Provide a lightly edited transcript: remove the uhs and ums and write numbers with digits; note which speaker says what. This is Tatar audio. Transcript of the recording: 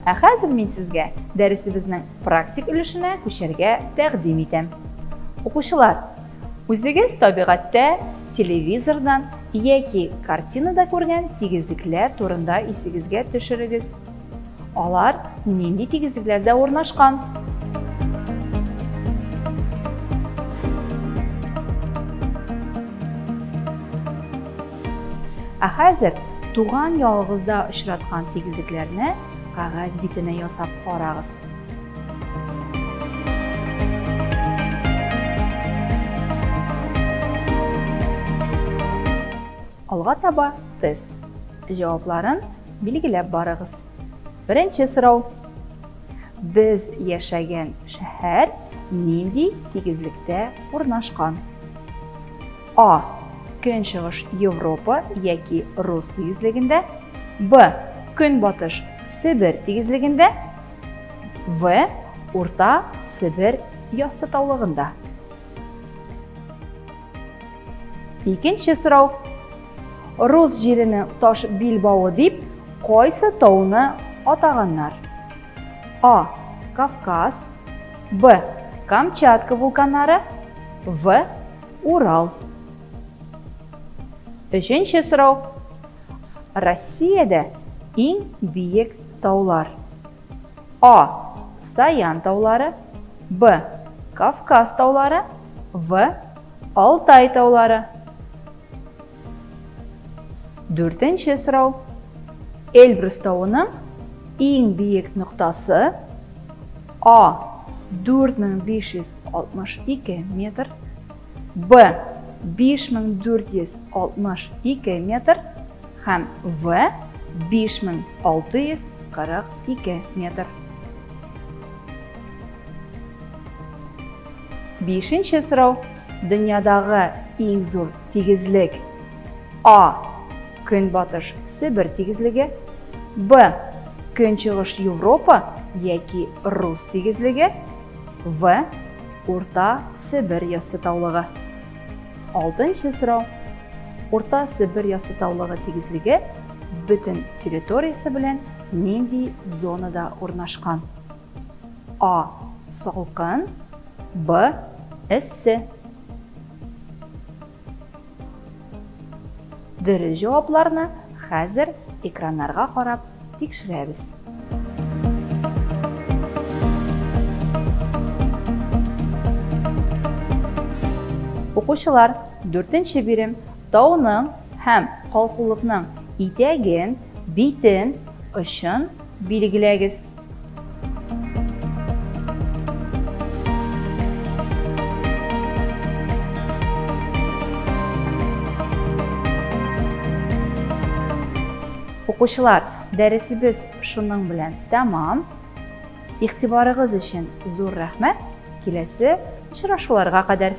Speaker 1: Ә хәзер мин сезгә дәресебезнең практик өлешенә күчәргә тәкъдим итәм. Укучылар, үзегез табигатьтә, телевизордан яки картинада күргән тигезлекләр турында исегезгә төшерегез. Алар нинди тигезлекләрдә урнашкан? Ә хәзер туган ягыгызда очраткан тигезлекләрне кәгазь битенә ясап карагыз. Алга таба тест. Җавапларын билгеләп барыгыз. Беренче сорау. Без яшәгән шәһәр нинди тигезлектә урнашкан? А. Көнчыгыш Европа яки Рус тигезлегендә. Б. Көнбатыш Себер тигезлегендә. В. Урта Себер яссы таулыгында. Икенче сорау. Рус җиренең таш билбавы дип кайсы тауны атаганнар? А. Кавказ. Б. Камчатка вулканнары. В. Урал. Өченче сорау. Россиядә иң биек таулар. А. Саян таулары. Б. Кавказ таулары. В. Алтай таулары. Дүртенче сорау. Эльбрус тавының иң биек ноктасы А. 4562 метр. Б. 5462 метр һәм В. 5642 метр. Бишенче сорау. Дөньядагы иң зур тигезлек А. Көнбатыш Себер тигезлеге, Б. Көнчыгыш Европа яки Рус тигезлеге, В. Урта Себер яссы таулыгы. Алтынчы сорау. Урта Себер яссы таулыгы тигезлеге бөтен территориясе белән нинди зонада урнашкан? А. Салкын, Б. Эссе. Дөрес җавапларны хәзер экраннарга карап тикшерәбез. Укучылар, дүртенче бирем тауның һәм калкулыкның итәген, битен, очын билгеләгез. Укучылар, дәресебез шуның белән тәмам. Игътибарыгыз өчен зур рәхмәт. Киләсе очрашуларга кадәр.